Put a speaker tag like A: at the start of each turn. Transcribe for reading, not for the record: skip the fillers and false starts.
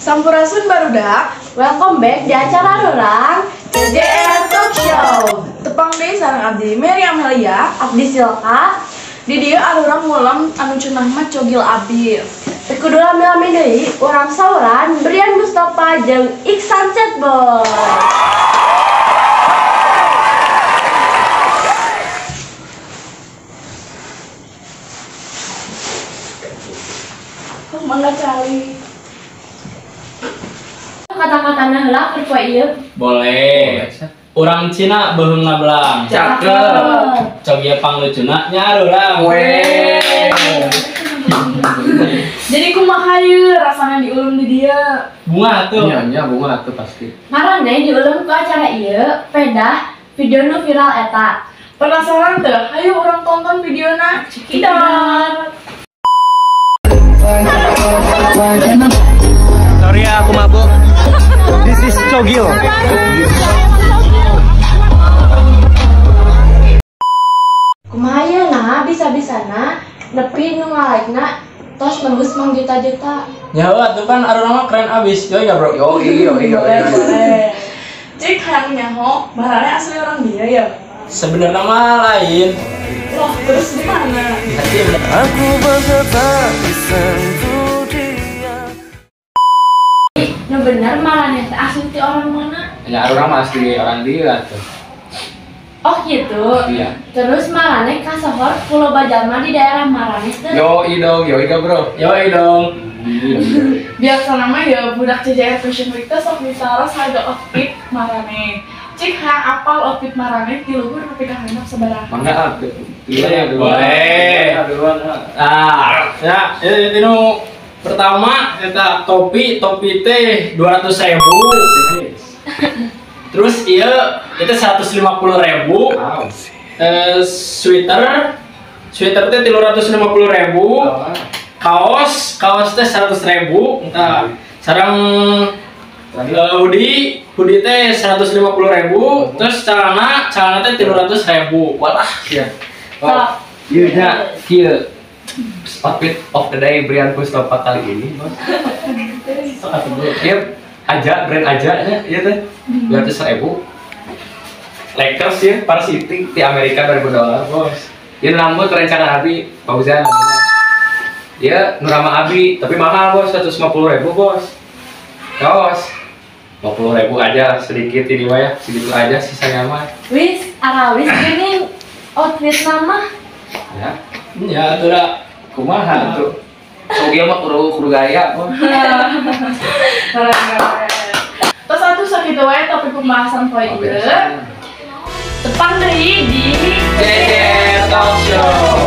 A: Sampurasun barudak.
B: Welcome back di acara urang CJR Talk Show.
A: Tepang deui sareng abdi Mary Amelia,
B: abdi Silka.
A: Di dieu arurang ngulem anu cenah mah cogil abis.
B: Teu kudu lami-lami deui, urang sauran Brian Mustopa jeung Iksan Chatboy.
A: Oh, mangga cali.
B: Kata-katana heula keur poe ieu.
C: Boleh. Urang Cina beuheung ngabelang.
D: Cakep.
C: Cogil panglucuna nya arurang.
D: Weh.
A: Jadi kumaha ieu rasana diulem di dieu?
C: Bunga atuh.
D: Nya nya bunga atuh pasti.
B: Marane diulem ku acara ieu, pedah video nu viral eta.
A: Penasaran teu? Hayu urang tonton videona. Cekidot.
E: Sorry ya, aku mabuk. This is Cogil.
B: Kumaha ieu nah bisa-bisana nepi nu ngalaikna tos nembus mang juta-juta.
C: Nyawa tuh kan arurang mah keren abis. Yoi gak bro?
D: Yo yo.
A: Cik hayang nyaho, marane asli orang dia ya?
C: Sebenarnya mah lain.
A: Loh, terus gimana?
E: Aku berkata disentuh dia.
B: Nu bener marane teh asli ti orang mana?
D: Ya arurang mah asli orang dia tuh.
B: Oh gitu.
D: Iya.
B: Terus marane kasohor ku loba jalma di daerah marane teh.
D: Yoi dong, yoi gak bro?
C: Yoi dong.
A: Biasa nama ya budak CJR Fashion Week teh sok ditaros harga outfit marane. Cik hayang apal outfit marane ti luhur nepi ka handap sabaraha?
D: Mangga ah.
C: Iya, boleh. Ah, ya, ini nu pertama eta topi, topi teh 200.000. Terus iya itu 150.000. Sweater, sweater teh 350.000. Kaos, kaos teh 100.000. Entah sareng hoodie, hoodie teh 150.000. Terus celana, celana teh 300.000. Walah.
D: Iya. Oh, iya nya kieu. Outfit of the day Brian Mustopa kali ini, Bos. Iya, aja brand aja nya ieu teh 200.000. Lakers ya, Varsity di Amerika $2,000, Bos. Ieu rambut rencangan abi, Fauzan. Iya, Nurama abi, tapi mahal, Bos, 150.000, Bos. Kaos 50.000 aja sedikit ini mah ya, segitu aja sisanya mah.
B: Wis, arawis gini outfit nama.
D: Ya.
C: Ya, atuh da.
D: Kumaha tuh? Cogil mah kudu gaya, Bos.
A: Terus atuh sakitu wae topik pembahasan poe ieu.
B: Tepang deui di
C: CJR Talk Show.